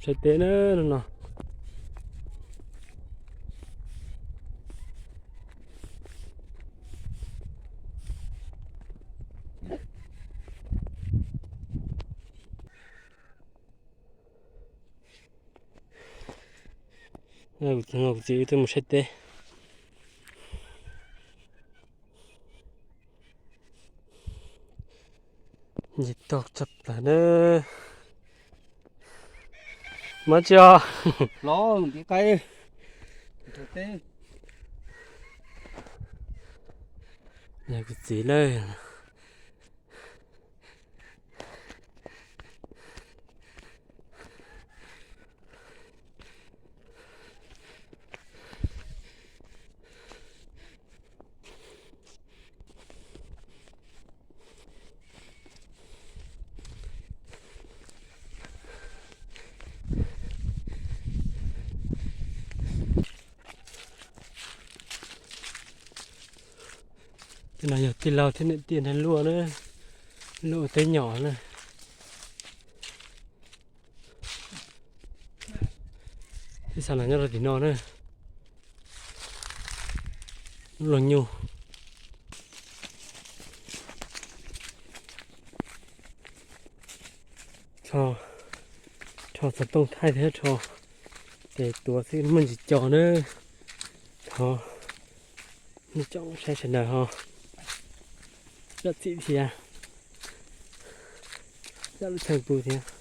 Saib teb na no. Kuv txiv wb twb mus saib teb. Nce toj tshaj plaws na. Muab tsi os. Los ntiav qaib. Yog kuv txiv lawm. Tej no yog tij laug thiab niam tij nrog luaj na, luaj ua teb nyom na. Ib sab no nyob rau tim no na, lub loog nyuj. Rho xov tooj thaij thiab rho tes tuav xwb muaj ntsis co na. Thov nej tsoom saib sawv daws ho zam txim thiab, zam lub txim pub thiab.